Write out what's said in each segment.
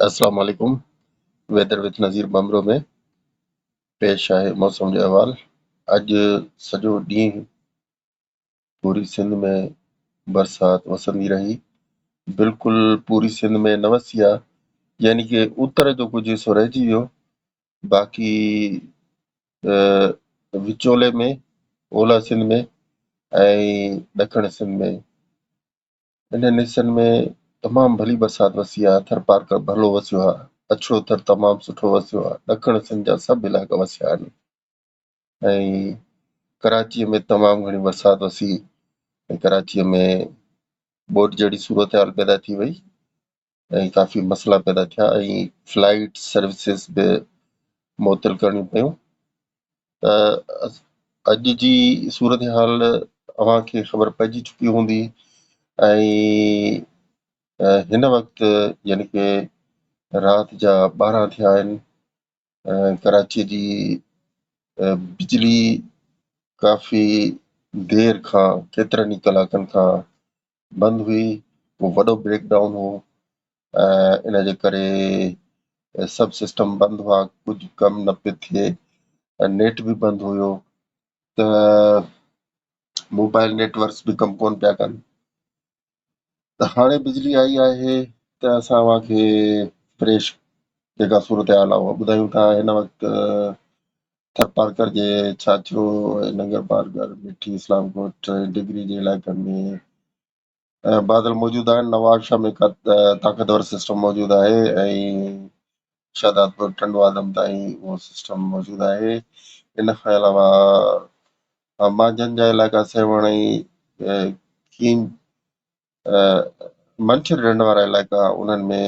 السلام عليڪم weather with Nazir ٻمرو ۾ پيش آهي موسم جو احوال اڄ سڄو ڏينهن پوري سنڌ ۾ برسات وسندي رهي بلڪل پوري سنڌ ۾ نه وسي آ يعني ڪي اتر جو ڪجهه حصو رهجي ويو باقي وچولي ۾ اولهه سنڌ ۾ ۽ ڏکڻ سنڌ ۾ انهن حصن ۾ تمام ڀلي برسات وسي آهي، ٿر پارڪر ڀلو وسيو آهي، اڇڙو ٿر تمام سٺو وسيو آهي، ڏکڻ سنڌ جا سڀ علائقا وسيا آهن ۽ ڪراچيء ۾ تمام گهڻي برسات وسي ۽ ڪراچيء ۾ ٻوڏ جهڙي صورتحال پيدا ٿي وئي ۽ ڪافي مسئلا پيدا ٿيا ۽ فلائيٽ سروسز به معطل ڪرڻيون پيون ته اڄ جي صورتحال اوهان کي خبر پئجي چڪي هوندي ۽ هن وقت يعني ڪي رات جا 12 ٿيا آهن ڪراچي جي بجلي ڪافي دير کان ڪيترن ئي ڪلاڪن کان بند هئي ڪو وڏو بريڪ ڊائون هو ان جي ڪري سڀ سسٽم بند هئا ڪجهه ڪم نه پيو ٿئي نيٽ به بند هيو ته موبائل نيٽورڪس به ڪم ڪون پيا ڪن ته هاڻي بجلي آئي آهي ته اسان اوهان کي فريش جيڪا صورتحال آهي اها ٻڌايون ٿا هن وقت ٿرپارڪر جي ڇاڇرو ۽ ننگر پارڪر مٺي اسلام ڪوٽ ڊگري جي علائقن ۾ بادل موجود آهن نوابشاهه ۾ طاقتور سسٽم موجود آهي ۽ شهدادپور ٽنڊو آدم تائين اهو سسٽم موجود آهي ان کان علاوه مانجهند جا علائقا سيوهڻ ۽ ڪين منڇر ڍنڍ وارا علائقا انهن ۾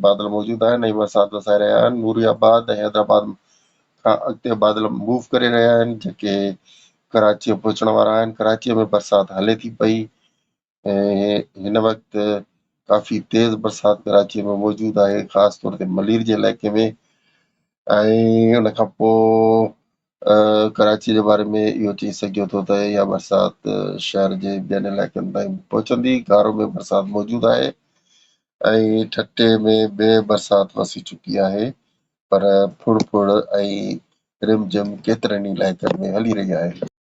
بادل موجود آهن ۽ برسات وسائي رهيا آهن نوري آباد ۽ حيدرآباد کان اڳتي بادل موو ڪري رهيا آهن جيڪي ڪراچيء پهچڻ وارا آهن ڪراچيء ۾ برسات هلي ٿي پئي ۽ هن وقت ڪافي تيز برسات ڪراچيء ۾ موجود آهي خاص طور تي ملير جي علائقي ۾ ۽ ان کان پوء ڪراچيء جي باري ۾ اهو چئي سگهجي ٿو ته اها برسات شهر جي ٻين علائقن تائين پهچندي. گهارو ۾ برسات موجود آهي ۽ ٺٽي ۾ به برسات وسي چڪي آهي پر ڦڙ ڦڙ ۽ رم جھم ڪيترن ئي علائقن ۾ هلي رهي آهي.